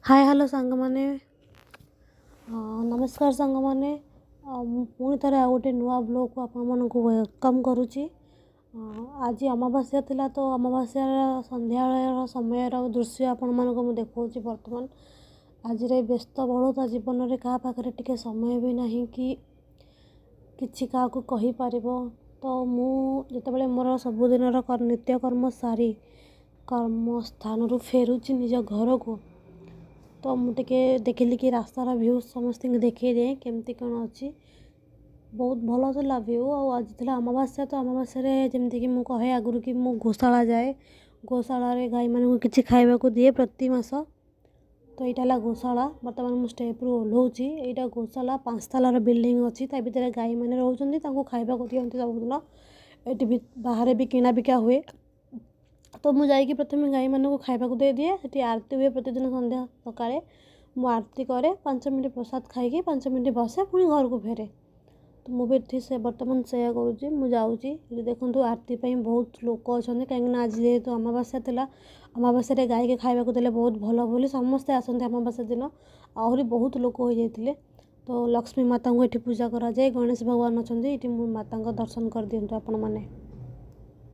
ହାଏ hello ସାଙ୍ଗମାନେ, ନମସ୍କାର ସାଙ୍ଗମାନେ। ମୁଁ ପୁଣି ଥରେ ଆଉ ଗୋଟେ ନୂଆ ବ୍ଲଗ୍କୁ ଆପଣମାନଙ୍କୁ welcome କରୁଛି। ଆଜି ଅମାବାସ୍ୟା ଥିଲା, ତ ଅମାବାସ୍ୟାର ସନ୍ଧ୍ୟାବେଳର ସମୟର ଦୃଶ୍ୟ ଆପଣମାନଙ୍କୁ ମୁଁ ଦେଖାଉଛି ବର୍ତ୍ତମାନ। ଆଜିର ଏ ବ୍ୟସ୍ତବହୁଳତା ଜୀବନରେ କାହା ପାଖରେ ଟିକେ ସମୟ ବି ନାହିଁ କି କିଛି କାହାକୁ କହିପାରିବ। ତ ମୁଁ ଯେତେବେଳେ ମୋର ସବୁଦିନର ନିତ୍ୟକର୍ମ ସାରି କର୍ମସ୍ଥାନରୁ ଫେରୁଛି ନିଜ ଘରକୁ, ତ ମୁଁ ଟିକେ ଦେଖିଲି କି ରାସ୍ତାର ଭ୍ୟୁ ସମସ୍ତଙ୍କୁ ଦେଖେଇ ଦିଏ କେମିତି କ'ଣ ଅଛି। ବହୁତ ଭଲ ଥିଲା ଭ୍ୟୁ। ଆଉ ଆଜି ଥିଲା ଅମାବାସ୍ୟା, ତ ଅମାବାସ୍ୟାରେ ଯେମିତିକି ମୁଁ କହେ ଆଗରୁ କି ମୁଁ ଗୋଶାଳା ଯାଏ, ଗୋଶାଳାରେ ଗାଈମାନଙ୍କୁ କିଛି ଖାଇବାକୁ ଦିଏ ପ୍ରତି ମାସ। ତ ଏଇଟା ହେଲା ଗୋଶାଳା। ବର୍ତ୍ତମାନ ମୁଁ ଷ୍ଟେପ୍ରୁ ଓହ୍ଲଉଛି। ଏଇଟା ଗୋଶାଳା, 5 ତାଲାର ବିଲ୍ଡିଂ ଅଛି, ତା ଭିତରେ ଗାଈମାନେ ରହୁଛନ୍ତି, ତାଙ୍କୁ ଖାଇବାକୁ ଦିଅନ୍ତି ସବୁଦିନ। ଏଠି ବି ବାହାରେ ବି କିଣା ବିକା ହୁଏ। ତ ମୁଁ ଯାଇକି ପ୍ରଥମେ ଗାଈମାନଙ୍କୁ ଖାଇବାକୁ ଦେଇଦିଏ। ସେଠି ଆରତି ହୁଏ ପ୍ରତିଦିନ ସନ୍ଧ୍ୟା ସକାଳେ। ମୁଁ ଆରତି କରେ, 5 ମିନିଟ୍ ପ୍ରସାଦ ଖାଇକି 5 ମିନିଟ୍ ବସେ, ପୁଣି ଘରକୁ ଫେରେ। ତ ମୁଁ ବି ଏଠି ସେ ବର୍ତ୍ତମାନ ସେଇଆ କରୁଛି। ମୁଁ ଯାଉଛି, ଏଠି ଦେଖନ୍ତୁ ଆରତି ପାଇଁ ବହୁତ ଲୋକ ଅଛନ୍ତି, କାହିଁକିନା ଆଜି ଯେହେତୁ ଅମାବାସ୍ୟା ଥିଲା, ଅମାବାସ୍ୟାରେ ଗାଈକି ଖାଇବାକୁ ଦେଲେ ବହୁତ ଭଲ ବୋଲି ସମସ୍ତେ ଆସନ୍ତି ଅମାବାସ୍ୟା ଦିନ। ଆହୁରି ବହୁତ ଲୋକ ହୋଇଯାଇଥିଲେ। ତ ଲକ୍ଷ୍ମୀ ମାତାଙ୍କୁ ଏଠି ପୂଜା କରାଯାଏ, ଗଣେଶ ଭଗବାନ ଅଛନ୍ତି ଏଠି। ମୁଁ ମାତାଙ୍କ ଦର୍ଶନ କରିଦିଅନ୍ତୁ ଆପଣମାନେ।